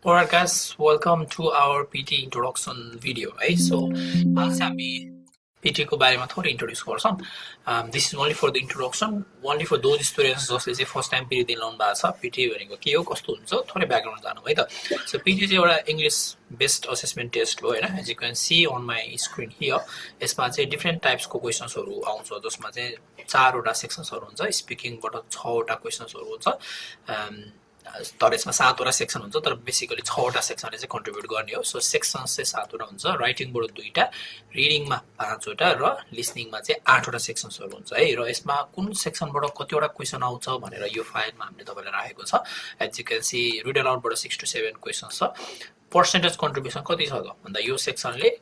Alright guys, welcome to our PT introduction video, right? So, आज चाहिँ हामी PT को बारेमा थोरै introduce गर्छौं. This is only for the introduction, only for those students जसले चाहिँ first time PT दिन लाउनु भएको छ. PT भनेको के हो, कस्तो हुन्छ, थोरै background जानु है त. So, PT चाहिँ एउटा English based assessment test हो हैन. As you can see on my screen here, यसमा चाहिँ different types को questions हरु आउँछ जसमा चाहिँ 4 वटा sections हरु हुन्छ. Speaking बाट 6 वटा questions हरु हुन्छ. तर यसमा 7 वटा सेक्सन हुन्छ तर बेसिकली 6 वटा सेक्सनले चाहिँ कन्ट्रिब्युट गर्ने हो सो सेक्सन्स चाहिँ 7 वटा हुन्छ राइटिङ बाट 2 टा रिडिङमा 5 वटा र लिसनिङमा चाहिँ 8 वटा सेक्सन्सहरु हुन्छ है र यसमा कुन सेक्सनबाट कति वटा क्वेशन आउँछ भनेर यो फाइलमा हामीले तपाईलाई राखेको छ as you can see read aloud बाट 6 to 7 क्वेशन्स छ पर्सेन्टेज कन्ट्रिब्युसन कति छ त भन्दा यो सेक्सनले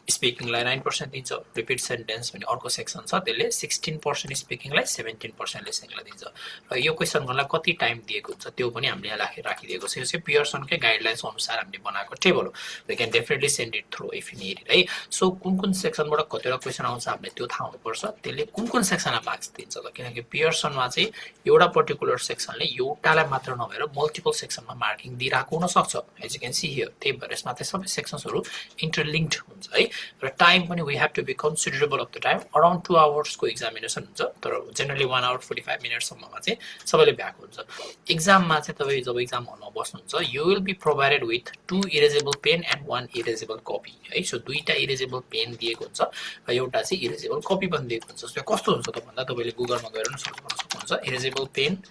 स्पिकिङ लाई 9% दिन्छ रिपिट सेन्टेन्स भन्ने अर्को सेक्सन छ त्यसले 16% स्पिकिङ लाई 17% लिसनिङ लाई दिन्छ र यो क्वेशन गर्नलाई कति टाइम दिएको हुन्छ त्यो पनि हामीले यहाँ राखिदिएको छ यो चाहिँ पियर्सन कै गाइडलाइन्स अनुसार हामीले बनाएको टेबल हो we can definitely send it through if you need it है सो कुन सेक्सनबाट कतिवटा क्वेशन आउँछ हामीले त्यो थाहा हुनुपर्छ त्यसले कुन सेक्सनलाई मार्क्स दिन्छ त किनकि पियर्सनमा चाहिँ एउटा पर्टिकुलर सेक्सनले एउटालाई मात्र नभएर मल्टिपल सेक्सनमा मार्किङ दिइराको हुन सक्छ as you can see here त्यही भएर यसमा चाहिँ सबै सेक्सन्सहरु इन्टरलिंक्ड हुन्छ है र टाइम पनि we have to be considerable of the time around 2 hours को एक्जामिनेसन हुन्छ तर जनरली 1 hour 45 मिनेट्स सम्ममा चाहिँ सबैले भ्याएको हुन्छ एक्जाममा चाहिँ तपाई जब एक्जाम हलमा बस्नुहुन्छ you will be provided with 2 erasable pen and 1 erasable copy है सो दुईटा इरेजेबल पेन दिएको हुन्छ र एउटा चाहिँ इरेजेबल कपी पनि दिएको हुन्छ सो कस्तो हुन्छ त भन्दा तपाईले गुगलमा गएर पनि सर्च गर्न सक्नुहुन्छ erasable pen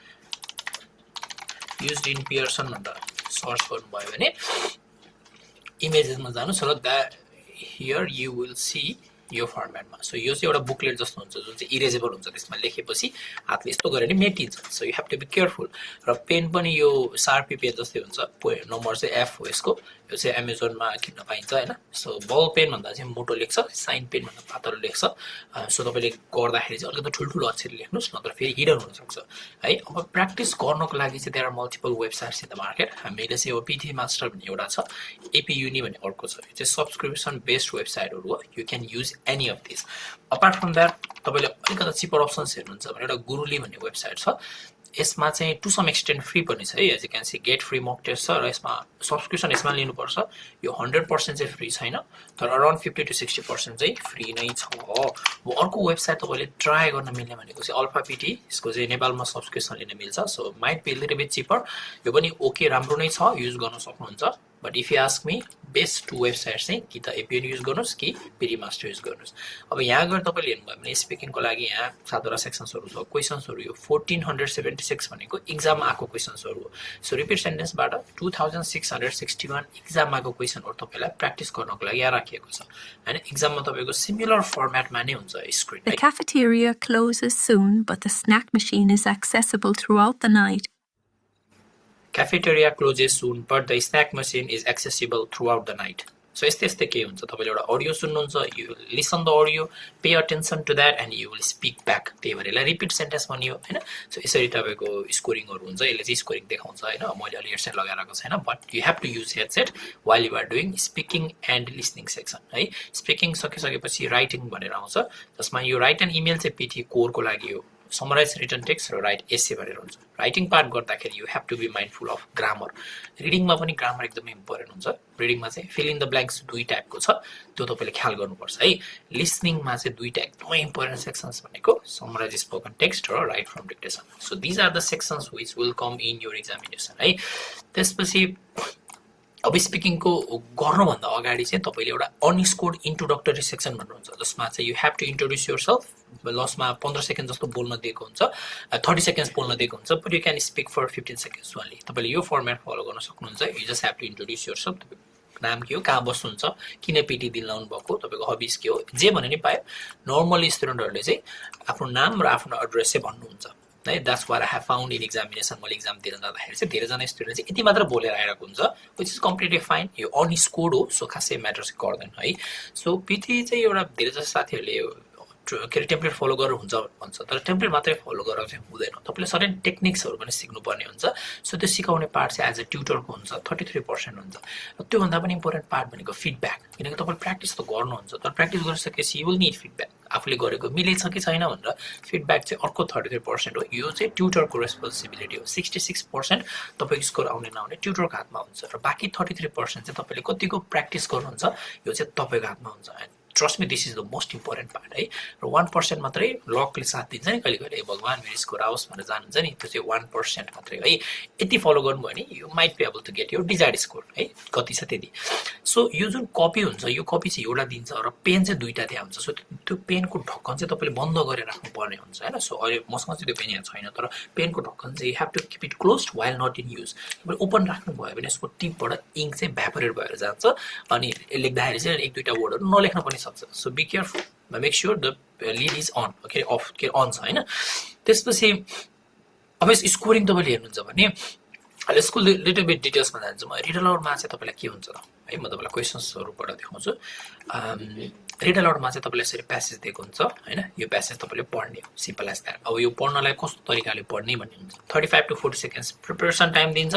used in Pearson भनेर सर्च गर्नुभयो भने इमेजेसमा जानुस् र here you will see यो फर्मेटमा सो यो चाहिँ एउटा बुकलेट जस्तो हुन्छ जुन चाहिँ इरेजेबल हुन्छ त्यसमा लेखेपछि हातले यस्तो गरेर मेटिन्छ so you have to be careful र पेन पनि यो शार्पी पेन जस्तै हुन्छ नम्बर चाहिँ एफ हो यसको यो चाहिँ अमेजोनमा किन्न पाइन्छ हैन सो बल पेन भन्दा चाहिँ मोटो लेख्छ साइन पेन भन्दा पातलो लेख्छ सो तपाईले गर्दाखेरि चाहिँ अलिकति ठुलठुलो अक्षरले लेख्नुस् नत्र फेरि हिडन हुन सक्छ है अब प्र्याक्टिस गर्नको लागि चाहिँ there are multiple websites in the market हामीले चाहिँ यो पीटी मास्टर भन्ने एउटा छ एपी युनि भन्ने अर्को छ यो चाहिँ सब्स्क्रिप्सन बेस्ड वेबसाइटहरु हो you can use any of these apart from that तपाईले अलिकति चिपर अप्सन्स हेर्नुहुन्छ भने एउटा गुरुली भन्ने वेबसाइट छ यसमा चाहिँ टु सम एक्सटेन्ट फ्री पनि छ है as you can see get free mock test छ र यसमा सब्स्क्रिप्सन यसमा लिनुपर्छ यो 100% चाहिँ फ्री छैन तर अराउन्ड 50 to 60% चाहिँ फ्री नै छ अब अर्को वेबसाइट तपाईले ट्राई गर्न मिल्ने भनेको चाहिँ अल्फा पीटी यसको चाहिँ नेपालमा सब्स्क्रिप्सन लिन मिल्छ so might be little bit cheaper यो पनि ओके राम्रो नै छ युज गर्न सक्नुहुन्छ but if you ask me best two websites चाहिँ कि त एपीएन युज गर्नुस् कि पीटी मास्टर युज गर्नुस् अब यहाँ गएर तपाईले हेर्नुभयो भने स्पिकिङको लागि यहाँ 7 वटा सेक्सन्सहरु छ क्वेशन्सहरु यो 1476 भनेको एक्जाम आको क्वेशन्सहरु हो सो रिपिट सेन्टेन्सबाट 2661 एक्जाम आको क्वेशनहरु तपाईलाई प्र्याक्टिस गर्नको लागि यहाँ राखिएको छ हैन एक्जाममा तपाईको सिमिलर फर्मेटमा नै हुन्छ screen The cafeteria closes soon but the snack machine is accessible throughout the night. Cafeteria closes soon, but the snack machine is accessible throughout the night. So यस्तै के हुन्छ तपाईले एउटा audio सुन्नुहुन्छ you listen the audio pay attention to that and you will speak back त्यही भएर यसलाई repeat sentence भनियो हैन सो यसरी तपाईको स्कोरिङहरु हुन्छ यसले चाहिँ स्कोरिङ देखाउँछ हैन मैले अलि हेडसेट लगाएको छैन but you have to use headset while you are doing speaking and listening section है स्पिकिङ सकिसकेपछि राइटिङ भनेर आउँछ जसमा यो राइट एन्ड इमेल चाहिँ पीटी कोर को लागि हो summarize written text र राइट एसे भनेर हुन्छ राइटिङ पार्ट गर्दाखेरि you have to be mindful of grammar रिडिङमा पनि ग्रामर एकदमै इम्पोर्टेन्ट हुन्छ रिडिङमा चाहिँ फिल इन द ब्ल्याङ्क्स दुई टाइपको छ त्यो तपाईले ख्याल गर्नुपर्छ है लिसनिङमा चाहिँ दुईटा एकदमै इम्पोर्टेन्ट सेक्सन्स भनेको समराइज स्पोकन टेक्स्ट र write from dictation so these are the sections which will come in your examination है त्यसपछि अब स्पिकिङको गर्नुभन्दा अगाडि चाहिँ तपाईले एउटा अनस्कोर्ड इन्ट्रोडक्टरी सेक्सन भन्ने हुन्छ जसमा चाहिँ you have to introduce yourself लसमा 15 सेकेन्ड जस्तो बोल्न दिएको हुन्छ 30 सेकेन्ड्स बोल्न दिएको हुन्छ but you can speak for 15 seconds only तपाईले यो फर्मेट फलो गर्न सक्नुहुन्छ you just have to introduce yourself तपाईको नाम के हो कहाँ बस्नुहुन्छ किन पीटी दिन लाउनु भएको तपाईको हबीज के हो जे भने नि पायो नर्मली स्टुडेन्टहरुले चाहिँ आफ्नो नाम र आफ्नो एड्रेस चाहिँ भन्नुहुन्छ है that's what I have found in examination मैले एक्जाम दिन जाँदाखेरि चाहिँ धेरै जना स्टुडेन्ट चाहिँ यति मात्र बोलेर आइराको हुन्छ which is completely fine यो अनस्कोर्ड हो सो खासै म्याटर चाहिँ गर्दैन है सो पीटी चाहिँ एउटा धेरै जसो साथीहरुले के अरे टेम्प्लेट फलो गरेर हुन्छ भन्छ तर टेम्प्लेट मात्रै फलो गरेर चाहिँ हुँदैन तपाईँले सर्टेन टेक्निक्सहरू पनि सिक्नुपर्ने हुन्छ सो त्यो सिकाउने पार्ट चाहिँ एज अ ट्युटरको हुन्छ 33% हुन्छ र त्योभन्दा पनि इम्पोर्टेन्ट पार्ट भनेको फिडब्याक किनकि तपाईँले प्र्याक्टिस त गर्नुहुन्छ तर प्र्याक्टिस गरिसकेपछि यु विल निड फिडब्याक आफूले गरेको मिलेछ कि छैन भनेर फिडब्याक चाहिँ अर्को 33% हो यो चाहिँ ट्युटरको रेस्पोन्सिबिलिटी हो 66% तपाईँको स्कोर आउने नआउने ट्युटरको हातमा हुन्छ र बाँकी 33% चाहिँ तपाईँले कतिको प्र्याक्टिस गर्नुहुन्छ यो चाहिँ तपाईँको हातमा हुन्छ trust me this is the most important part है र 1% मात्रै लकले साथ दिन्छ नि कहिले कहिले भगवान् मेरो स्कोर आओस् भनेर जानुहुन्छ नि त्यो चाहिँ 1% मात्रै है यति फलो गर्नुभयो भने you might be able to get your desired score है कति छ त्यति सो यो जुन कपी हुन्छ यो कपी चाहिँ एउटा दिन्छ र पेन चाहिँ दुईटा दिया हुन्छ सो त्यो पेनको ढक्कन चाहिँ तपाईँले बन्द गरेर राख्नुपर्ने हुन्छ होइन सो अहिले मसँग चाहिँ त्यो पेन यहाँ छैन तर पेनको ढक्कन चाहिँ you have to keep it close while not in use तपाईँले ओपन राख्नुभयो भने यसको टिपबाट इङ्क चाहिँ भ्यापोरेट भएर जान्छ अनि लेख्दाखेरि चाहिँ एक दुईवटा वर्डहरू नलेख्न पनि सक्छ so be careful make sure the lid is on के अफ के अन छ होइन त्यसपछि अब यस स्कोरिङ तपाईँले हेर्नुहुन्छ भने यसको लिटल बिट डिटेल्समा जान्छु म रिड अलाउडमा चाहिँ तपाईँलाई के हुन्छ त है म तपाईँलाई क्वेसन्सहरूबाट देखाउँछु रिड अलाउडमा चाहिँ तपाईँलाई यसरी प्यासेज दिएको हुन्छ होइन यो प्यासेज तपाईँले पढ्ने हो सिम्पल एज द्याट अब यो पढ्नलाई कस्तो तरिकाले पढ्ने भन्ने हुन्छ 35 to 40 सेकेन्ड्स प्रिपरेसन टाइम दिन्छ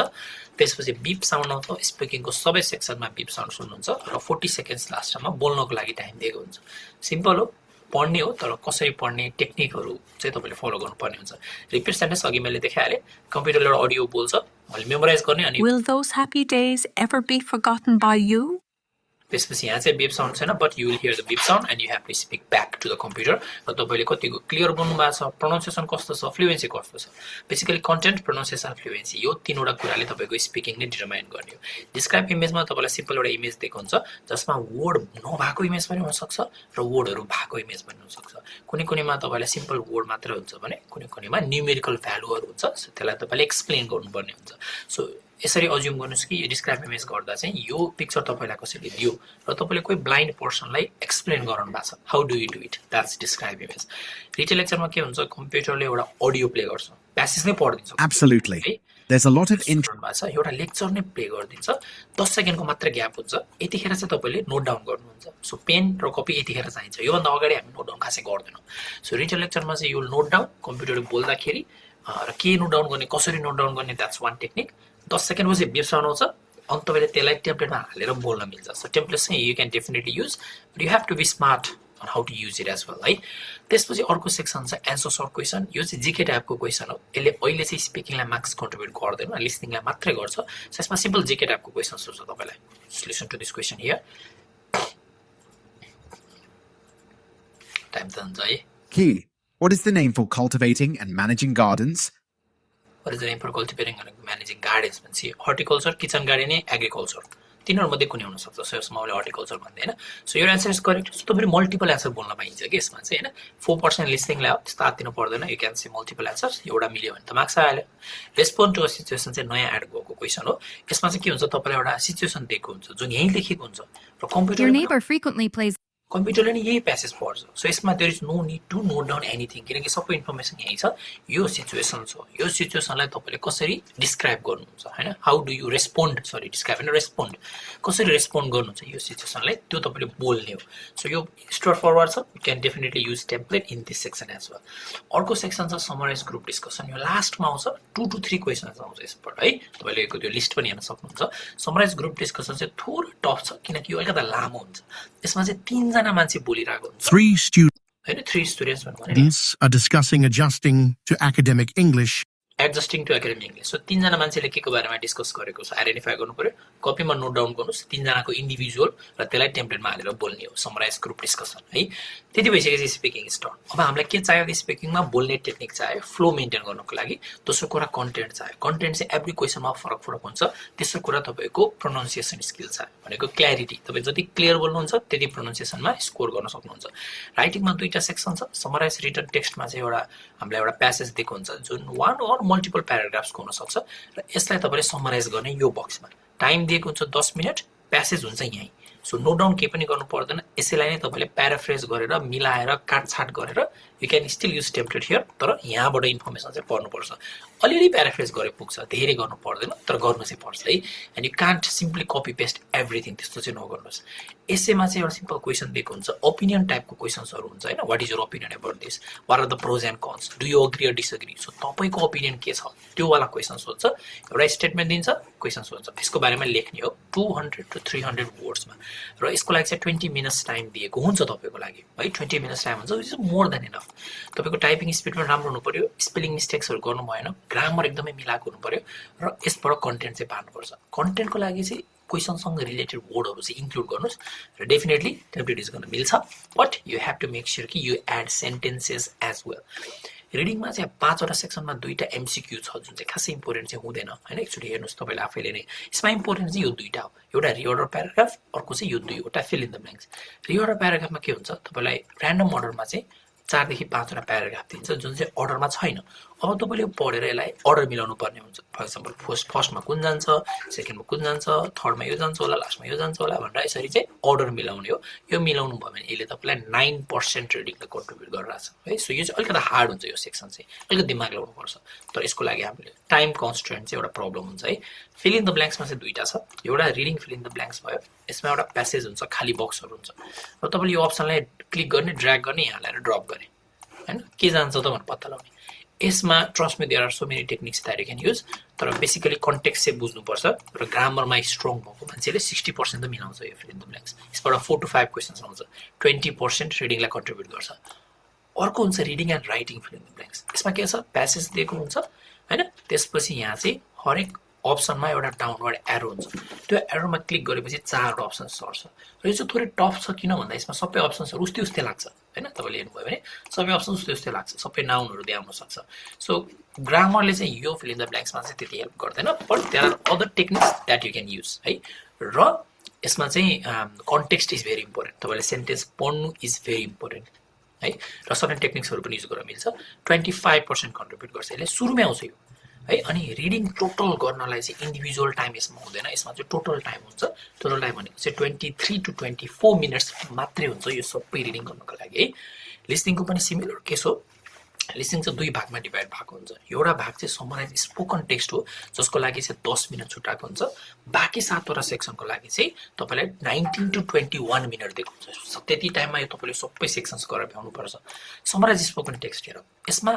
त्यसपछि बिप साउन्ड आउँछ स्पिकिङको सबै सेक्सनमा बिप साउन्ड सुन्नुहुन्छ र 40 सेकेन्ड्स लास्टमा बोल्नको लागि टाइम दिएको हुन्छ सिम्पल हो पढ्ने हो तर कसरी पढ्ने टेक्निकहरू चाहिँ तपाईँले फलो गर्नुपर्ने हुन्छ रिपिट सेन्टेन्स अघि मैले देखाइहालेँ कम्प्युटरले एउटा अडियो बोल्छ मैले मेमोराइज गर्ने अनि Will those happy days ever be forgotten by you? त्यसपछि यहाँ चाहिँ बिप साउन्ड छैन but you will hear the beep sound and you have to speak back to the computer र तपाईँले कतिको क्लियर बोल्नु भएको छ प्रोनाउन्सिएसन कस्तो छ फ्लुएन्सी कस्तो छ बेसिकली कन्टेन्ट प्रोनाउन्सिएसन फ्लुएन्सी यो तीनवटा कुराले तपाईँको स्पिकिङ नै डिटरमाइन गर्ने हो डिस्क्राइब इमेजमा तपाईँलाई सिम्पल एउटा इमेज दिएको हुन्छ जसमा वर्ड नभएको इमेज पनि हुनसक्छ र वर्डहरू भएको इमेज पनि हुनसक्छ कुनै कुनैमा तपाईँलाई सिम्पल वर्ड मात्रै हुन्छ भने कुनै कुनैमा न्युमेरिकल भ्यालुहरू हुन्छ त्यसलाई तपाईँले एक्सप्लेन गर्नुपर्ने हुन्छ सो यसरी अज्युम गर्नुहोस् कि यो डिस्क्राइब इमेज गर्दा चाहिँ यो पिक्चर तपाईँलाई कसैले दियो र तपाईँले कोही ब्लाइन्ड पर्सनलाई एक्सप्लेन गराउनु भएको छ how do you do it that's describe image retell लेक्चरमा के हुन्छ कम्प्युटरले एउटा अडियो प्ले गर्छ प्यासेज नै पढिदिन्छ Absolutely. There's a lot of छ एउटा लेक्चर नै प्ले गरिदिन्छ 10 सेकेन्डको मात्र ग्याप हुन्छ यतिखेर चाहिँ तपाईँले नोट डाउन गर्नुहुन्छ सो पेन र कपी यतिखेर चाहिन्छ योभन्दा अगाडि हामी नोट डाउन खासै गर्दैनौँ सो रिटेल लेक्चरमा चाहिँ यो नोट डाउन कम्प्युटरले बोल्दाखेरि र के नोट डाउन गर्ने कसरी नोट डाउन गर्ने द्याट्स वान टेक्निक 10 सेकेन्डपछि बिप साउन्ड आउँछ अनि तपाईँले त्यसलाई टेम्प्लेटमा हालेर बोल्न मिल्छ सो टेम्प्लेट चाहिँ you can definitely use but you have to be smart on how to use it as well है त्यसपछि अर्को सेक्सन छ एन्सर सर्ट क्वेसन यो चाहिँ जीके टाइपको क्वेसन हो यसले अहिले चाहिँ स्पिकिङलाई मार्क्स कन्ट्रिब्युट गर्दैन लिसनिङलाई मात्रै गर्छ यसमा सिम्पल जीके टाइपको क्वेसन्स हुन्छ तपाईँलाई listen to this question here time त हुन्छ है key. What is the name for cultivating and managing gardens? What is the name for cultivating and managing gardens भन्छ हर्टिकल्चर किचन गार्डन एग्रिकल्चर तीनहरुमध्ये कुनै हुन सक्छ सो यसमा मैले हर्टिकल्चर भन्दै हैन सो यो आन्सर इज करेक्ट सो तपाईले मल्टिपल आन्सर बोल्न पाइन्छ के यसमा चाहिँ हैन 4% लिस्निङलाई हो त्यस्तो आत्तिनु पर्दैन you can see multiple answers एउटा मिल्यो भने त मार्क्स आयो रेस्पोन्ड टु अ सिचुएसन चाहिँ नयाँ एड भएको क्वेशन हो यसमा चाहिँ के हुन्छ तपाईलाई एउटा सिचुएसन दिएको हुन्छ जुन यही लेखेको हुन्छ र कम्प्युटर कम्प्युटरले नि यही प्यासेज पढ्छ सो यसमा there is no need to note down anything किनकि सबै इन्फर्मेसन यही छ यो सिचुएसन छ यो सिचुएसनलाई तपाईले कसरी डिस्क्राइब गर्नुहुन्छ हैन how do you respond sorry describe हैन रेस्पोन्ड कसरी रेस्पोन्ड गर्नुहुन्छ यो सिचुएसनलाई त्यो तपाईले बोल्ने हो सो यो स्ट्रेट फरवर्ड छ you can definitely use template in this section as well अर्को सेक्सन छ समराइज ग्रुप डिस्कसन यो लास्टमा आउँछ 2 to 3 क्वेशन्स आउँछ यसबाट है तपाईले यो त्यो लिस्ट पनि हेर्न सक्नुहुन्छ समराइज ग्रुप डिस्कसन चाहिँ थोरै टफ छ किनकि यो अलिकति लामो हुन्छ यसमा चाहिँ 3 जना मान्छे बोलिरहेको हुन्छ 3 students Three students are discussing adjusting to academic English. Adjusting to academic English. So 3 जना मान्छेले के को बारेमा डिस्कस गरेको छ आइडेन्टिफाई गर्नु पर्यो कपीमा नोट डाउन गर्नुस् 3 जनाको इन्डिभिजुअल र त्यसलाई टेम्प्लेटमा हालेर बोल्ने हो समराइज ग्रुप डिस्कसन है त्यति भइसकेपछि स्पिकिङ स्टार्ट अब हामीलाई के चाहियो स्पिकिङमा बोल्ने टेक्निक चाहियो फ्लो मेन्टेन गर्नको लागि दोस्रो कुरा कन्टेन्ट चाहियो कन्टेन्ट चाहिँ एभ्री क्वेशनमा फरक फरक हुन्छ तेस्रो कुरा तपाईको प्रोनाउन्सिएसन स्किल चाहियो भनेको क्ल्यारिटी तपाई जति क्लियर बोल्नुहुन्छ त्यति प्रोनाउन्सिएसनमा स्कोर गर्न सक्नुहुन्छ राइटिङमा दुईटा सेक्सन छ समराइज रिटन टेक्स्टमा चाहिँ एउटा हामीलाई एउटा प्यासेज दिएको हुन्छ जुन वन अर मल्टिपल प्याराग्राफ्सको हुन सक्छ र यसलाई तपाईले समराइज गर्ने यो बक्समा टाइम दिएको हुन्छ 10 मिनेट प्यासेज हुन्छ यही सो नोट डाउन के पनि गर्नु पर्दैन यसैलाई नै तपाईले प्याराफ्रेज गरेर मिलाएर काटछाट गरेर you can still use template here तर यहाँबाट इन्फर्मेसन चाहिँ पढ्नुपर्छ अलिअलि प्याराफ्रेज गरे पुग्छ धेरै गर्नु पर्दैन तर गर्नु चाहिँ पर्छ है and you can't simply copy paste everything त्यस्तो चाहिँ नगर्नुहोस् एसेमा चाहिँ एउटा सिम्पल क्वेसन दिएको हुन्छ ओपिनियन टाइपको क्वेसन्सहरू हुन्छ होइन what is your opinion about this what are the pros and cons do you agree or disagree so तपाईँको ओपिनियन के छ त्यो वाला क्वेसन सोध्छ एउटा स्टेटमेन्ट दिन्छ क्वेसन सोध्छ यसको बारेमा लेख्ने हो 200 to 300 वर्ड्समा र यसको लागि चाहिँ 20 मिनट्स टाइम दिएको हुन्छ तपाईँको लागि है 20 मिनट्स टाइम हुन्छ इज मोर देन इनफ तपाईँको टाइपिङ स्पिड पनि राम्रो हुनु पर्यो स्पेलिङ मिस्टेक्सहरू गर्नु भएन ग्रामर एकदमै मिलाएको हुनु पर्यो र यसबाट कन्टेन्ट चाहिँ पार्नुपर्छ कन्टेन्टको लागि चाहिँ क्वेसनसँग रिलेटेड वर्डहरू चाहिँ इन्क्लुड गर्नुहोस् र डेफिनेटली टेम्प्लेट युज गर्न मिल्छ but you have to make sure कि you add sentences as well रिडिङमा चाहिँ 5वटा सेक्सनमा 2टा एमसिक्यू छ जुन चाहिँ खासै इम्पोर्टेन्ट चाहिँ हुँदैन होइन एक्चुअली हेर्नुहोस् तपाईँले आफैले नै यसमा इम्पोर्टेन्ट चाहिँ यो 2टा हो एउटा रिअर्डर प्याराग्राफ अर्को चाहिँ यो 2वटा feel in the blanks reorder प्याराग्राफमा के हुन्छ तपाईँलाई ऱ्यान्डम अर्डरमा चाहिँ 4 देखि 5वटा प्याराग्राफ दिन्छ जुन चाहिँ अर्डरमा छैन अब तपाईँले पढेर यसलाई अर्डर मिलाउनु पर्ने हुन्छ फर इक्जाम्पल फर्स्टमा कुन जान्छ सेकेन्डमा कुन जान्छ थर्डमा यो जान्छ होला लास्टमा यो जान्छ होला भनेर यसरी चाहिँ अर्डर मिलाउने हो यो मिलाउनु भयो भने यसले तपाईँलाई 9% रिडिङलाई कन्ट्रिब्युट गरिरहेको छ है सो यो चाहिँ अलिकति हार्ड हुन्छ यो सेक्सन चाहिँ अलिकति दिमाग लगाउनुपर्छ तर यसको लागि हामीले टाइम कन्स्ट्रेन्ट चाहिँ एउटा प्रब्लम हुन्छ है फिल इन द ब्ल्याङ्क्समा चाहिँ 2टा छ एउटा reading fill in the blanks भयो यसमा एउटा प्यासेज हुन्छ खाली बक्सहरू हुन्छ र तपाईँले यो अप्सनलाई क्लिक गर्ने ड्र्याग गर्ने यहाँ ल्याएर ड्रप गर्ने हैन के जान्छ त भनेर पत्ता लगाउने यसमा trust me there are so many techniques that you can use तर बेसिकली कन्टेक्स्ट चाहिँ बुझ्नुपर्छ र ग्रामरमा स्ट्रङ भएको मान्छेले 60% त मिलाउँछ यो फिल इन द ब्ल्याङ्क्स यसबाट 4 to 5 क्वेसन्स आउँछ 20% रिडिङलाई कन्ट्रिब्युट गर्छ अर्को हुन्छ reading and writing feel in the blanks यसमा के छ प्यासेज दिएको हुन्छ हैन त्यसपछि यहाँ चाहिँ हरेक अप्सनमा एउटा डाउनवर्ड एरो हुन्छ त्यो एरोमा क्लिक गरेपछि 4वटा अप्सन्स सर्छ र यो चाहिँ थोरै टफ छ किन भन्दा यसमा सबै अप्सन्सहरू उस्तै लाग्छ हैन तपाईँले हेर्नुभयो भने सबै अप्सन्स उस्तै लाग्छ सबै नाउनहरू देखाउन सक्छ सो ग्रामरले चाहिँ यो फिल इन द ब्ल्याङ्क्समा चाहिँ त्यति हेल्प गर्दैन but there are other techniques that you can use है र यसमा चाहिँ कन्टेक्स्ट इज भेरी इम्पोर्टेन्ट तपाईँले सेन्टेन्स पढ्नु इज भेरी इम्पोर्टेन्ट है र सर्टेन टेक्निक्सहरू पनि युज गर्न मिल्छ 25% कन्ट्रिब्युट गर्छ यसले सुरुमै आउँछ यो है अनि रिडिङ टोटल गर्नलाई चाहिँ इन्डिभिजुअल टाइम यसमा हुँदैन यसमा चाहिँ टोटल टाइम हुन्छ टोटल टाइम भनेको चाहिँ 23 to 24 मिनट्स मात्रै हुन्छ यो सबै रिडिङ गर्नको लागि है लिसनिङको पनि सिमिलर केस हो लिसनिङ चाहिँ 2 भागमा डिभाइड भएको हुन्छ एउटा भाग चाहिँ समराइज स्पोकन टेक्स्ट हो जसको लागि चाहिँ 10 मिनट छुटाएको हुन्छ बाँकी 7वटा सेक्सनको लागि चाहिँ तपाईँलाई 19 to 21 मिनट दिएको हुन्छ त्यति टाइममा यो तपाईँले सबै सेक्सन्स गरेर भ्याउनुपर्छ समराइज स्पोकन टेक्स्ट हेर यसमा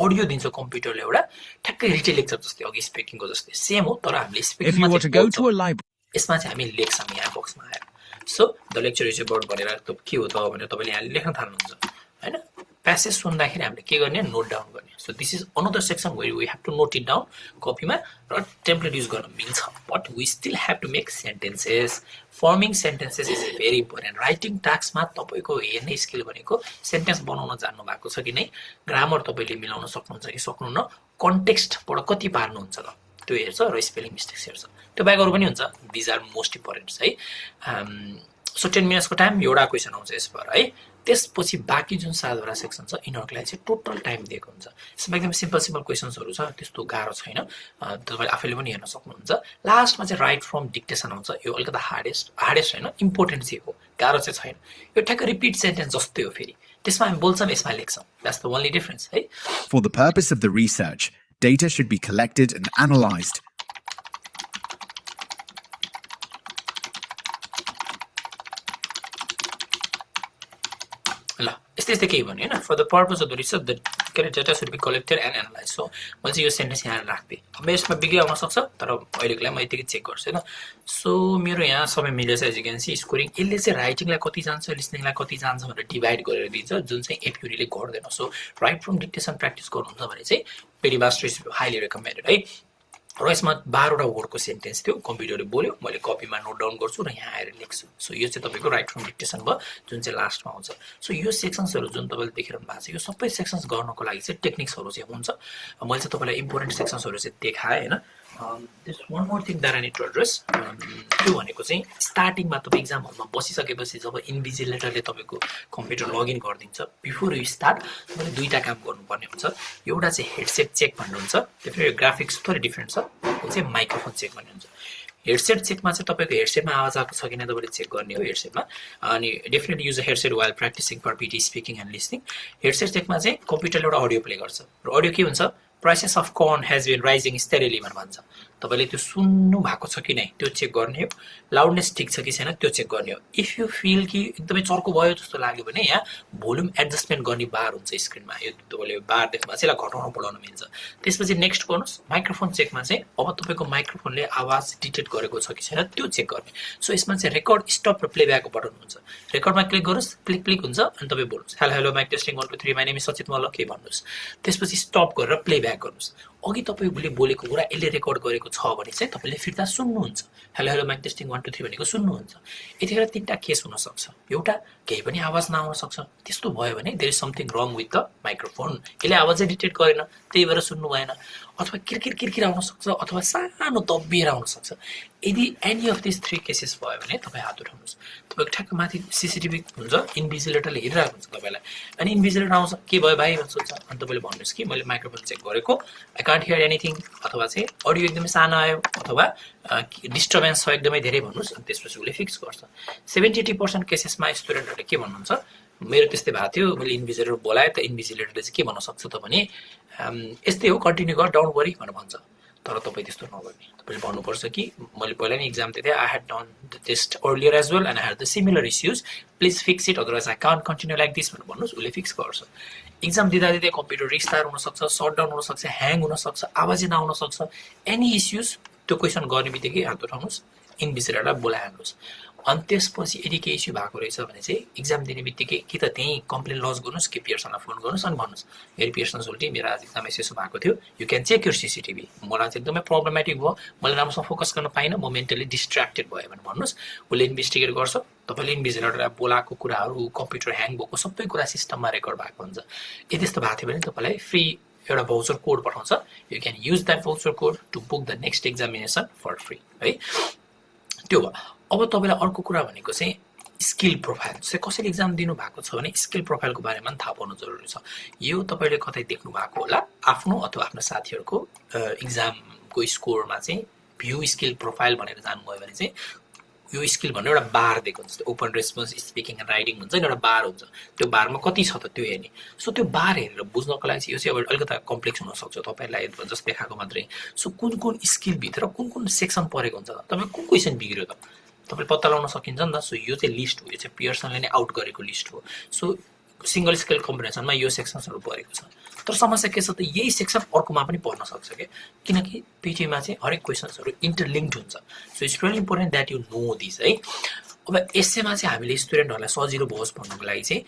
अडियो दिन्छ कम्प्युटरले एउटा ठ्याक्कै रिटेल लेक्चर जस्तै अघि स्पिकिङको जस्तै सेम हो तर हामीले स्पिकिङमा यसमा चाहिँ हामी लेख्छौँ यहाँ बक्समा आएर so the lecture is about भनेर के हो त भनेर तपाईँले यहाँ लेख्न थाल्नुहुन्छ हैन प्यासेज सुन्दाखेरि हामीले के गर्ने नोट डाउन गर्ने so this is another section where we have to note it down कपीमा र टेम्प्लेट युज गर्न मिल्छ but we still have to make sentences forming sentences is very important writing टास्कमा तपाईँको हेर्ने स्किल भनेको सेन्टेन्स बनाउन जान्नु भएको छ कि नै ग्रामर तपाईँले मिलाउन सक्नुहुन्छ कि सक्नुहुन्न कन्टेक्स्टबाट कति पार्नुहुन्छ त त्यो हेर्छ र स्पेलिङ मिस्टेक्स हेर्छ त्यो बाहेक अरू पनि हुन्छ दिज आर मोस्ट इम्पोर्टेन्ट है सो 10 मिनट्सको टाइम एउटा क्वेसन आउँछ यसबाट है त्यसपछि बाँकी जुन 7वटा सेक्सन छ यिनीहरूको लागि चाहिँ टोटल टाइम दिएको हुन्छ यसमा एकदम सिम्पल क्वेसन्सहरू छ त्यस्तो गाह्रो छैन तपाईँले आफैले पनि हेर्न सक्नुहुन्छ लास्टमा चाहिँ राइट फ्रम डिक्टेसन आउँछ यो अलिकति हार्डेस्ट होइन इम्पोर्टेन्ट चाहिँ हो गाह्रो चाहिँ छैन यो ठ्याक्क रिपिट सेन्टेन्स जस्तै हो फेरि त्यसमा हामी बोल्छौँ यसमा लेख्छौँ द्याट्स द ओन्ली डिफरेन्स है For the purpose of the research, data should be collected and analyzed. यस्तै केही भन्यो होइन for the purpose of the research the data should be collected and analyse so मैले चाहिँ यो सेन्टेन्स यहाँ राख्थेँ अब यसमा बिग्री आउन सक्छ तर अहिलेको लागि म यतिकै चेक गर्छु होइन सो मेरो यहाँ सबै मिलेछ as you can see scoring यसले चाहिँ राइटिङलाई कति जान्छ लिसनिङलाई कति जान्छ भनेर डिभाइड गरेर दिन्छ जुन चाहिँ एप्युरीले गर्दैन so write from dictation practice गर्नुहुन्छ भने चाहिँ पेरी मास्टर इज हाइली रेकमेन्डेड है र यसमा 12वटा वर्डको सेन्टेन्स थियो कम्प्युटरले बोल्यो मैले कपीमा नोट डाउन गर्छु र यहाँ आएर लेख्छु सो यो चाहिँ तपाईँको राइट फ्रम डिक्टेसन भयो जुन चाहिँ लास्टमा आउँछ सो यो सेक्सन्सहरू जुन तपाईँले देखिरहनु भएको छ यो सबै सेक्सन्स गर्नको लागि चाहिँ टेक्निक्सहरू चाहिँ हुन्छ मैले चाहिँ तपाईँलाई इम्पोर्टेन्ट सेक्सन्सहरू चाहिँ देखाएँ होइन this one more thing that I need to address त्यो भनेको चाहिँ स्टार्टिङमा तपाईँ इक्जाम हलमा बसिसकेपछि जब इन्भिजिलेटरले तपाईँको कम्प्युटर लगइन गरिदिन्छ बिफोर यु स्टार्ट तपाईँले 2टा काम गर्नुपर्ने हुन्छ एउटा चाहिँ हेडसेट चेक भन्ने हुन्छ त्यो फेरि ग्राफिक्स थोरै डिफ्रेन्ट छ त्यो चाहिँ माइक्रोफोन चेक भन्ने हुन्छ हेडसेट चेकमा चाहिँ तपाईँको हेडसेटमा आवाज आएको छ कि नै तपाईँले चेक गर्ने हो हेडसेटमा अनि definitely use a headset while practising for PT speaking and listening headset चेकमा चाहिँ कम्प्युटरले एउटा अडियो प्ले गर्छ र अडियो के हुन्छ prices of corn has been rising steadily भन्छ तपाईँले त्यो सुन्नु भएको छ कि नै त्यो चेक गर्ने हो लाउडनेस ठिक छ कि छैन त्यो चेक गर्ने हो इफ यु फिल कि एकदमै चर्को भयो जस्तो लाग्यो भने यहाँ भोल्युम एडजस्टमेन्ट गर्ने बार हुन्छ स्क्रिनमा यो तपाईँले बार देख्नु चाहिँ यसलाई घटाउन बढाउन मिल्छ त्यसपछि नेक्स्ट गर्नुहोस् माइक्रोफोन चेकमा चाहिँ अब तपाईँको माइक्रोफोनले आवाज डिटेक्ट गरेको छ कि छैन त्यो चेक गर्ने सो यसमा चाहिँ रेकर्ड स्टप र प्लेब्याकको बटन हुन्छ रेकर्डमा क्लिक गर्नुहोस् क्लिक हुन्छ अनि तपाईँ बोल्नुहोस् hello mic testing 1 2 3 my name is Sachit Malla के भन्नुहोस् त्यसपछि स्टप गरेर प्लेब्याक गर्नुहोस् अघि तपाईँले बोलेको कुरा यसले रेकर्ड गरेको छ भने चाहिँ तपाईँले फिर्ता सुन्नुहुन्छ हेलो माइक टेस्टिङ 1 2 3 भनेको सुन्नुहुन्छ यतिखेर तीनटा केस हुन सक्छ एउटा केही पनि आवाज नआउन सक्छ त्यस्तो भयो भने there is something wrong with the microphone यसले आवाजै डिटेक्ट गरेन त्यही भएर सुन्नु भएन अथवा किरकिर आउन सक्छ अथवा सानो दब्बिएर आउन सक्छ यदि एनी अफ दिस 3 केसेस भयो भने तपाईँ हात उठाउनुहोस् तपाईँको ठ्याक्क माथि सिसिटिभी हुन्छ इन्भिजिलेटरले हेरिरहेको हुन्छ तपाईँलाई अनि इन्भिजिलेटर आउँछ के भयो भाइ भन्छ अनि तपाईँले भन्नुहोस् कि मैले माइक्रोफोन चेक गरेको आई कान्ट हियर एनिथिङ अथवा चाहिँ अडियो एकदमै सानो आयो अथवा डिस्टर्बेन्स छ एकदमै धेरै भन्नुहोस् अनि त्यसपछि उसले फिक्स गर्छ 70-80% केसेसमा स्टुडेन्टहरूले के भन्नुहुन्छ मेरो त्यस्तै भएको थियो मैले इन्भिजिलेटर बोलाएँ त इन्भिजिलेटरले चाहिँ के भन्न सक्छ त भने यस्तै हो कन्टिन्यू गर डोन्ट वरी भनेर भन्छ तर तपाईँ त्यस्तो नगर्ने तपाईँले भन्नुपर्छ कि मैले पहिला नै एक्जाम दिएँ I had done the test earlier as well and I had the similar issues please fix it otherwise I can't continue like this भनेर भन्नुहोस् उसले फिक्स गर्छ एक्जाम दिँदा कम्प्युटर रिस्टार्ट हुनसक्छ सटडाउन हुनसक्छ ह्याङ हुनसक्छ आवाजै नआउन सक्छ एनी इस्युज त्यो क्वेसन गर्ने बित्तिकै हात उठाउनुहोस् इन्भिजिलेटरलाई बोलाइहाल्नुहोस् अनि त्यसपछि यदि केही इस्यु भएको रहेछ भने चाहिँ एक्जाम दिने बित्तिकै कि त त्यहीँ कम्प्लेन लज गर्नुहोस् कि पियर्सनलाई फोन गर्नुहोस् अनि भन्नुहोस् मेरो पियर्सन सोल्टी मेरो आज एकदमै यसो भएको थियो you can check your CCTV मलाई चाहिँ एकदमै प्रब्लमेटिक भयो मैले राम्रोसँग फोकस गर्न पाइनँ म मेन्टली डिस्ट्र्याक्टेड भयो भने भन्नुहोस् उसले इन्भेस्टिगेट गर्छ तपाईँले इन्भिजिलेटरलाई बोलाएको कुराहरू कम्प्युटर ह्याङ भएको सबै कुरा सिस्टममा रेकर्ड भएको हुन्छ यदि त्यस्तो भएको थियो भने तपाईँलाई फ्री एउटा भाउचर कोड पठाउँछ you can use that voucher code to book the next examination for free है त्यो भयो अब तपाईँलाई अर्को कुरा भनेको चाहिँ स्किल प्रोफाइल चाहिँ कसैले एक्जाम दिनु भएको छ भने स्किल प्रोफाइलको बारेमा पनि थाहा पाउनु जरुरी छ यो तपाईँले कतै देख्नु भएको होला आफ्नो अथवा आफ्नो साथीहरूको एक्जामको स्कोरमा चाहिँ भ्यू स्किल प्रोफाइल भनेर जानुभयो भने चाहिँ यो स्किल भन्ने एउटा बार दिएको हुन्छ open response speaking and writing हुन्छ नि एउटा बार हुन्छ त्यो बारमा कति छ त त्यो हेर्ने सो त्यो बार हेरेर बुझ्नको लागि चाहिँ यो चाहिँ अब अलिकति कम्प्लेक्स हुनसक्छ तपाईँलाई जस्ट देखाएको मात्रै सो कुन स्किलभित्र कुन सेक्सन परेको हुन्छ तपाईँ कुन क्वेसन बिग्रियो त तपाईँले पत्ता लगाउन सकिन्छ नि त सो यो चाहिँ लिस्ट हो यो चाहिँ पियर्सनले नै आउट गरेको लिस्ट हो सो सिंगल स्केल कम्बिनेसनमा यो सेक्सन्सहरू परेको छ तर समस्या के छ त यही सेक्सन अर्कोमा पनि पर्न सक्छ क्या किनकि पिटीमा चाहिँ हरेक क्वेसन्सहरू इन्टरलिङ्क्ड हुन्छ so it's very important that you know this है अब एसेमा चाहिँ हामीले स्टुडेन्टहरूलाई सजिलो होस् भन्नुको लागि चाहिँ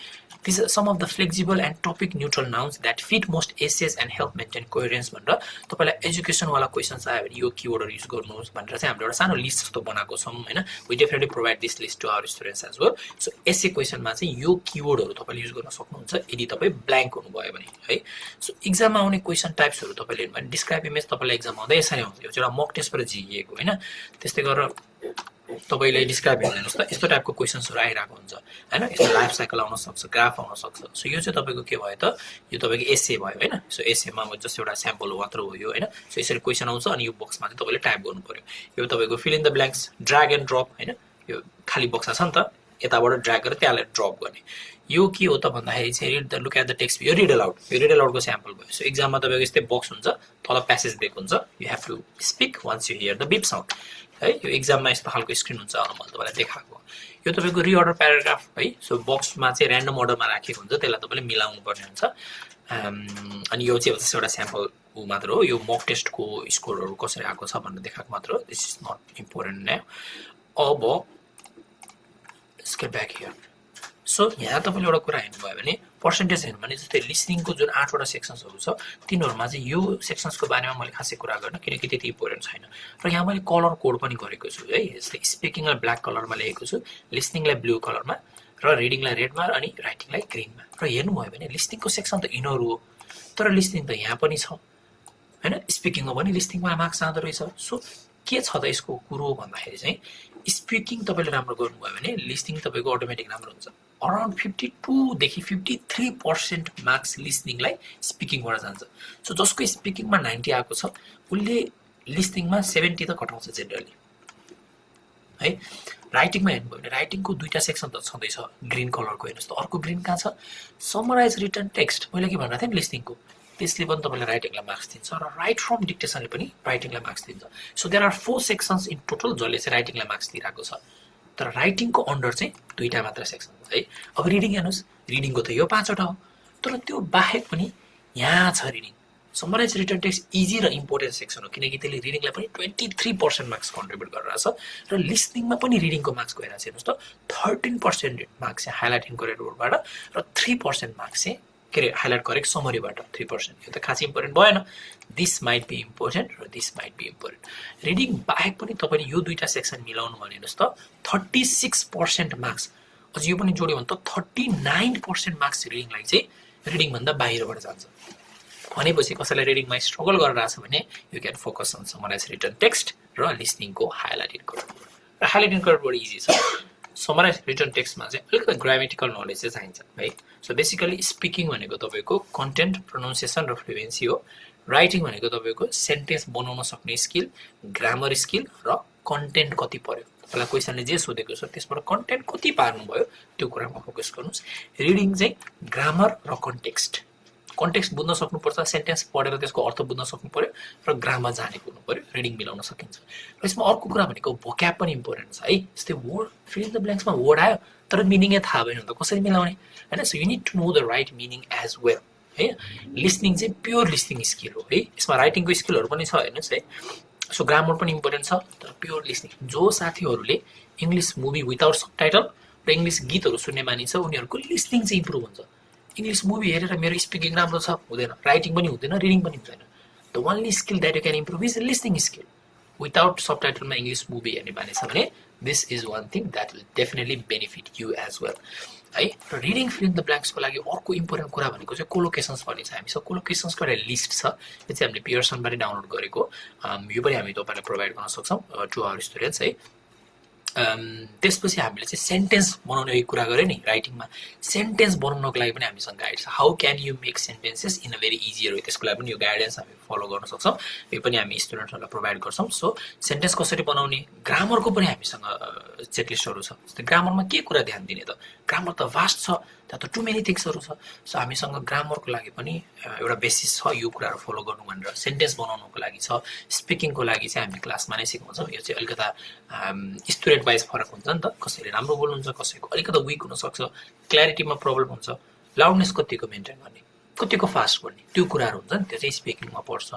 this some of the flexible and topic neutral nouns that fit most essays and help maintain coherence भनेर तपाईँलाई एजुकेसनवाला क्वेसन्स आयो भने यो किवर्डहरू युज गर्नुहोस् भनेर चाहिँ हामीले एउटा सानो लिस्ट जस्तो बनाएको छौँ होइन we definitely provide this list to our students as well so essay क्वेसनमा चाहिँ यो किवर्डहरू तपाईँले युज गर्न सक्नुहुन्छ यदि तपाईँ ब्ल्याङ्क हुनुभयो भने है सो एक्जाममा आउने क्वेसन टाइप्सहरू तपाईँले हेर्नु भने डिस्क्राइब इमेज तपाईँलाई एक्जाम आउँदा यसरी आउँछ यो चाहिँ एउटा मक टेस्टबाट झिकिएको होइन त्यस्तै गरेर तपाईँले डिस्क्राइब हेर्नुहोस् त यस्तो टाइपको क्वेसन्सहरू आइरहेको हुन्छ होइन यस्तो लाइफ साइकल आउन सक्छ ग्राफ आउन सक्छ सो यो चाहिँ तपाईँको के भयो त यो तपाईँको एसे भयो होइन सो एसेमा जस्ट एउटा स्याम्पल मात्र हो यो होइन सो यसरी क्वेसन आउँछ अनि यो बक्समा चाहिँ तपाईँले टाइप गर्नु पर्यो यो तपाईँको feel in the blanks drag and drop होइन यो खाली बक्सा छ नि त यताबाट ड्र्याग गरेर त्यहाँलाई ड्रप गर्ने यो के हो त भन्दाखेरि चाहिँ read the look at the text यो रिड अलाउडको स्याम्पल भयो सो एक्जाममा तपाईँको यस्तै बक्स हुन्छ तल प्यासेज दिएको हुन्छ you have to speak once you hear the beep sound है यो एक्जाममा यस्तो खालको स्क्रिन हुन्छ मैले तपाईँलाई देखाएको यो तपाईँको रिअर्डर प्याराग्राफ है सो बक्समा चाहिँ ऱ्यान्डम अर्डरमा राखेको हुन्छ त्यसलाई तपाईँले मिलाउनु पर्ने हुन्छ अनि यो चाहिँ एउटा स्याम्पल मात्र हो यो मक टेस्टको स्कोरहरू कसरी आएको छ भनेर देखाएको मात्र हो दिस इज नट इम्पोर्टेन्ट न अब स्केप ब्याक हियर सो यहाँ तपाईँले एउटा कुरा हेर्नुभयो भने पर्सेन्टेज हेर्नु भने जस्तै लिसनिङको जुन 8वटा सेक्सन्सहरू छ तिनीहरूमा चाहिँ यो सेक्सन्सको बारेमा मैले खासै कुरा गर्न किनकि त्यति इम्पोर्टेन्ट छैन र यहाँ मैले कलर कोड पनि गरेको छु है जस्तै स्पिकिङलाई ब्ल्याक कलरमा लेखेको छु लिसनिङलाई ब्लू कलरमा र रिडिङलाई रेडमा अनि राइटिङलाई ग्रिनमा र हेर्नुभयो भने लिसनिङको सेक्सन त यिनीहरू हो तर लिसनिङ त यहाँ पनि छ होइन स्पिकिङमा पनि लिसनिङमा मार्क्स जाँदो रहेछ सो के छ त यसको कुरो भन्दाखेरि चाहिँ स्पिकिङ तपाईँले राम्रो गर्नुभयो भने लिसनिङ तपाईँको अटोमेटिक राम्रो हुन्छ अराउन्ड 52 देखि 53% मार्क्स लिसनिङलाई स्पिकिङबाट जान्छ सो जसको स्पिकिङमा 90 आएको छ उसले लिसनिङमा 70 त घटाउँछ जेनरली है राइटिङमा हेर्नुभयो भने राइटिङको दुईटा सेक्सन त छँदैछ ग्रीन कलरको हेर्नुहोस् त अर्को ग्रीन कहाँ छ समराइज रिटन टेक्स्ट मैले के भनेको थिएँ लिस्निङको त्यसले पनि तपाईँलाई राइटिङलाई मार्क्स दिन्छ र राइट फ्रम डिक्टेसनले पनि राइटिङलाई मार्क्स दिन्छ so there are 4 sections in total जसले चाहिँ राइटिङलाई मार्क्स दिइरहेको छ तर राइटिङको अन्डर चाहिँ दुईटा मात्र सेक्सन छ है अब रिडिङ हेर्नुहोस् रिडिङको त यो 5वटा हो तर त्यो बाहेक पनि यहाँ छ reading summarise written text easy र इम्पोर्टेन्ट सेक्सन हो किनकि त्यसले रिडिङलाई पनि 23% मार्क्स कन्ट्रिब्युट गरिरहेछ र लिसनिङमा पनि रिडिङको मार्क्स गइरहेछ हेर्नुहोस् त 13% मार्क्स चाहिँ हाइलाइट इन्करेक्ट वर्डबाट र 3% मार्क्स चाहिँ के अरे हाइलाइट करेक्ट समरीबाट 3% यो त खासै इम्पोर्टेन्ट भएन दिस माइट बी इम्पोर्टेन्ट र this might be important reading बाहेक पनि तपाईँले यो दुईटा सेक्सन मिलाउनु भने हेर्नुहोस् त 36% मार्क्स अझ यो पनि जोड्यो भने त 39% मार्क्स रिडिङलाई चाहिँ रिडिङभन्दा बाहिरबाट जान्छ भनेपछि कसैलाई रिडिङमा स्ट्रगल गरिरहेछ भने you can focus on summarise written text र लिसनिङको हाइलाइट इन्करेक्ट र हाइलाइट इन्करेक्ट बडी इजी छ समराइज रिटन टेक्स्टमा चाहिँ अलिकति ग्रामेटिकल नलेज चाहिँ चाहिन्छ है सो बेसिकली स्पिकिङ भनेको तपाईँको कन्टेन्ट प्रोनाउन्सिएसन र फ्लुएन्सी हो राइटिङ भनेको तपाईँको सेन्टेन्स बनाउन सक्ने स्किल ग्रामर स्किल र कन्टेन्ट कति पर्यो तपाईँलाई क्वेसनले जे सोधेको छ त्यसबाट कन्टेन्ट कति पार्नुभयो त्यो कुरामा फोकस गर्नुहोस् रिडिङ चाहिँ ग्रामर र कन्टेक्स्ट बुझ्न सक्नुपर्छ सेन्टेन्स पढेर त्यसको अर्थ बुझ्न सक्नु पर्यो र ग्रामर जानेको हुनु पर्यो रिडिङ मिलाउन सकिन्छ र यसमा अर्को कुरा भनेको भोक्याब पनि इम्पोर्टेन्ट छ है जस्तै वर्ड फिल इन द ब्ल्याङ्क्समा वर्ड आयो तर मिनिङै थाहा भएन त कसरी मिलाउने हैन so you need to know the right meaning as well है लिसनिङ चाहिँ प्योर लिसनिङ स्किल हो है यसमा राइटिङको स्किलहरू पनि छ हेर्नुहोस् है सो ग्रामर पनि इम्पोर्टेन्ट छ तर प्योर लिसनिङ जो साथीहरूले इङ्ग्लिस मुभी विदाउट सबटाइटल र इङ्ग्लिस गीतहरू सुन्ने मानिन्छ उनीहरूको लिसनिङ चाहिँ इम्प्रुभ हुन्छ इङ्ग्लिस मुभी हेरेर मेरो स्पिकिङ राम्रो छ हुँदैन राइटिङ पनि हुँदैन रिडिङ पनि हुँदैन the only skill that you can improve is listening skill without सबटाइटलमा इङ्ग्लिस मुभी हेर्ने बानी छ भने this is one thing that will definitely benefit you as well है र रिडिङ फिल इन द ब्ल्याङ्क्सको लागि अर्को इम्पोर्टेन्ट कुरा भनेको चाहिँ कोलोकेसन्स भन्ने छ हामीसँग कोलोकेसन्सको एउटा लिस्ट छ यो चाहिँ हामीले पियर्सनबाट डाउनलोड गरेको यो पनि हामी तपाईँलाई प्रोभाइड गर्न सक्छौँ टु आवर स्टुडेन्ट्स है त्यसपछि हामीले चाहिँ सेन्टेन्स बनाउने कुरा गऱ्यो नि राइटिङमा सेन्टेन्स बनाउनको लागि पनि हामीसँग गाइड छ how can you make sentences in a very easier way त्यसको लागि पनि यो गाइडेन्स हामी फलो गर्न सक्छौँ यो पनि हामी स्टुडेन्ट्सहरूलाई प्रोभाइड गर्छौँ सो सेन्टेन्स कसरी बनाउने ग्रामरको पनि हामीसँग चेकलिस्टहरू छ जस्तै ग्रामरमा के कुरा ध्यान दिने त ग्रामर त भास्ट छ त्यहाँ त टु मेनी थिङ्सहरू छ सो हामीसँग ग्रामरको लागि पनि एउटा बेसिस छ यो कुराहरू फलो गर्नु भनेर सेन्टेन्स बनाउनुको लागि छ स्पिकिङको लागि चाहिँ हामी क्लासमा नै सिकाउँछौँ यो चाहिँ अलिकता स्टुडेन्ट वाइज फरक हुन्छ नि त कसैले राम्रो बोल्नुहुन्छ कसैको अलिकति विक हुनसक्छ क्ल्यारिटीमा प्रब्लम हुन्छ लाउडनेस कतिको मेन्टेन गर्ने कतिको फास्ट गर्ने त्यो कुराहरू हुन्छ नि त्यो चाहिँ स्पिकिङमा पर्छ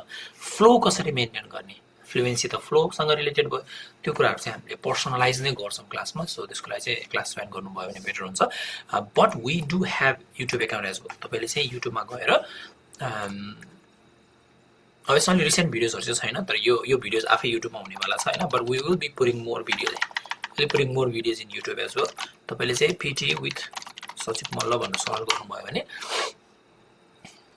फ्लो कसरी मेन्टेन गर्ने फ्लुएन्सी त फ्लोसँग रिलेटेड भयो त्यो कुराहरू चाहिँ हामीले पर्सनलाइज नै गर्छौँ क्लासमा सो त्यसको लागि चाहिँ क्लास जोइन गर्नुभयो भने बेटर हुन्छ but we do have YouTube account as well तपाईँले चाहिँ युट्युबमा गएर अहिलेसम्म रिसेन्ट भिडियोजहरू चाहिँ छैन तर यो भिडियोज आफै युट्युबमा हुनेवाला छ होइन but we will be pouring more videos in YouTube as well तपाईँले चाहिँ पिटी विथ सचिव मल्ल भनेर सर्च गर्नुभयो भने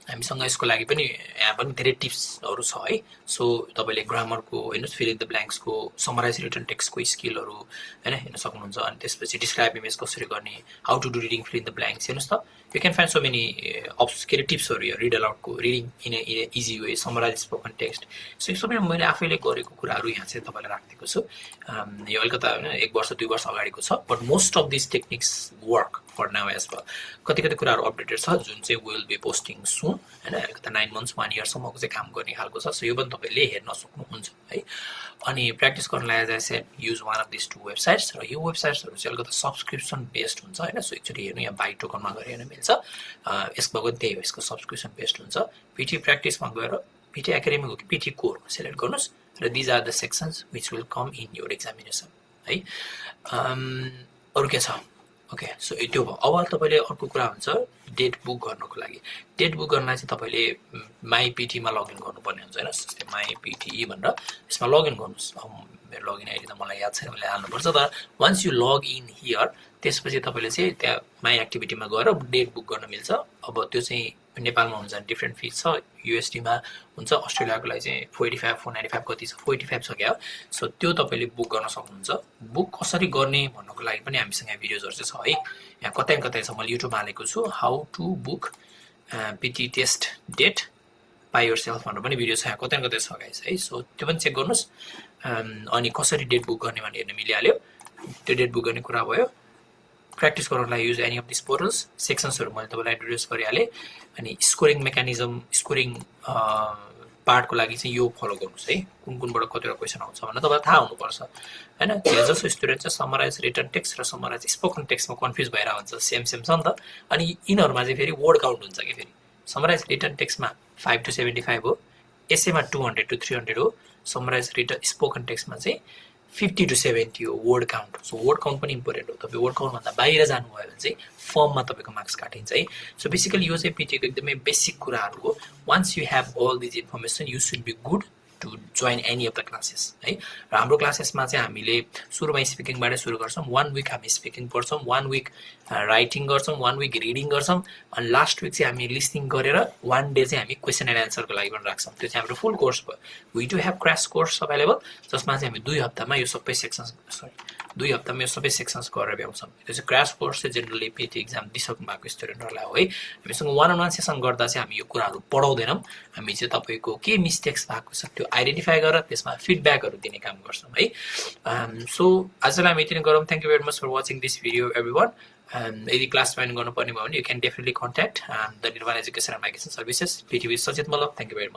हामीसँग यसको लागि पनि यहाँ पनि धेरै टिप्सहरू छ है सो तपाईँले ग्रामरको हेर्नुहोस् फिल इन द ब्ल्याङ्क्सको समराइज रिटन टेक्स्टको स्किलहरू होइन हेर्न सक्नुहुन्छ अनि त्यसपछि डिस्क्राइब इमेज कसरी गर्ने how to do reading fill in the blanks हेर्नुहोस् त you can find so many के अरे टिप्सहरू यो रिड अलाउडको reading in a easy way summarize spoken text so यो सबै मैले आफैले गरेको कुराहरू यहाँ चाहिँ तपाईँलाई राखिदिएको छु यो अलिकता होइन 1 वर्ष 2 वर्ष अगाडिको छ but most of this techniques work for now as well कति कुराहरू अपडेटेड छ जुन चाहिँ विल बी पोस्टिङ सुन होइन अलिकता 9 months 1 yearसम्मको चाहिँ काम गर्ने खालको छ सो यो पनि तपाईँले हेर्न सक्नुहुन्छ है अनि प्र्याक्टिस गर्नलाई as I said use one of this 2 websites र यो वेबसाइट्सहरू चाहिँ अलिकति सब्सक्रिप्सन बेस्ड हुन्छ होइन सो एकचोटि हेर्नु यहाँ बाई टोकनमा गएर हेर्न मिल्छ यसमा पनि त्यही हो यसको सब्सक्रिप्सन बेस्ड हुन्छ पिटी प्र्याक्टिसमा गएर पिटी एकाडेमी हो कि पिटी कोर सेलेक्ट गर्नुहोस् र these are the sections which will come in your examination है अरू के छ ओके सो त्यो भयो अब तपाईँले अर्को कुरा हुन्छ डेट बुक गर्नको लागि डेट बुक गर्नलाई चाहिँ तपाईँले माइपिटीमा लगइन गर्नुपर्ने हुन्छ होइन जस्तै माइपिटी भनेर यसमा लगइन गर्नुहोस् मेरो लगइन आइडी त मलाई याद छैन मैले हाल्नुपर्छ तर once you log in here त्यसपछि तपाईँले चाहिँ त्यहाँ माई एक्टिभिटीमा गएर डेट बुक गर्न मिल्छ अब त्यो चाहिँ नेपालमा हुन्छ भने डिफ्रेन्ट फिज छ युएसडीमा हुन्छ अस्ट्रेलियाको लागि चाहिँ 485 495 कति छ 485 छ क्या सो त्यो तपाईँले बुक गर्न सक्नुहुन्छ बुक कसरी गर्ने भन्नको लागि पनि हामीसँग भिडियोजहरू चाहिँ छ है यहाँ कतै छ मैले युट्युबमा हालेको छु how to book PT test date by yourself भनेर पनि भिडियो छ यहाँ कतै छ गाइस है सो त्यो पनि चेक गर्नुहोस् अनि कसरी डेट बुक गर्ने भनेर हेर्न मिलिहाल्यो त्यो डेट बुक गर्ने कुरा भयो प्र्याक्टिस गर्नलाई use any of this portals सेक्सन्सहरू मैले तपाईँलाई इन्ट्रोड्युस गरिहालेँ अनि स्कोरिङ मेकानिजम स्कोरिङ पार्टको लागि चाहिँ यो फलो गर्नुहोस् है कुन कुनबाट कतिवटा क्वेसन आउँछ भनेर तपाईँलाई थाहा हुनुपर्छ हैन जसो स्टुडेन्ट चाहिँ समराइज रिटन टेक्स्ट र समराइज स्पोकन टेक्स्टमा कन्फ्युज भइरहेको हुन्छ सेम छ नि त अनि यिनीहरूमा चाहिँ फेरि वर्ड काउन्ट हुन्छ कि फेरि समराइज रिटन टेक्स्टमा 5 to 75 हो एसेमा 200 to 300 हो समराइज रिटन स्पोकन टेक्स्टमा चाहिँ 50 to 70 हो word count so word count पनि इम्पोर्टेन्ट हो तपाईँ वर्ड काउन्टभन्दा बाहिर जानुभयो भने चाहिँ फर्ममा तपाईँको मार्क्स काटिन्छ है सो बेसिकली यो चाहिँ पिटीको एकदमै बेसिक कुराहरू हो once you have all these information you should be good to join any of the classes है र हाम्रो क्लासेसमा चाहिँ हामीले सुरुमा स्पिकिङबाटै सुरु गर्छौँ 1 विक हामी स्पिकिङ पढ्छौँ 1 विक राइटिङ गर्छौँ 1 विक रिडिङ गर्छौँ अनि लास्ट विक चाहिँ हामी लिसनिङ गरेर 1 डे चाहिँ हामी क्वेसन एन्ड एन्सरको लागि पनि राख्छौँ त्यो चाहिँ हाम्रो फुल कोर्स भयो we do have crash course available जसमा चाहिँ हामी 2 हप्तामा यो सबै सेक्सन्स 2 हप्तामा यो सबै सेक्सन्स गरेर भ्याउँछौँ त्यो चाहिँ क्रास कोर्स चाहिँ जेनरली पिटी एक्जाम दिइसक्नु भएको स्टुडेन्टहरूलाई हो है हामीसँग 1-on-1 सेसन गर्दा चाहिँ हामी यो कुराहरू पढाउँदैनौँ हामी चाहिँ तपाईँको के मिस्टेक्स भएको छ त्यो आइडेन्टिफाई गरेर त्यसमा फिडब्याकहरू दिने काम गर्छौँ है सो आजलाई हामी यति नै गरौँ thank you very much for watching this video everyone यदि क्लास जोइन गर्नुपर्ने भयो भने you can definitely contact the Nirvana education and migration services PT with Sachet Malla thank you very much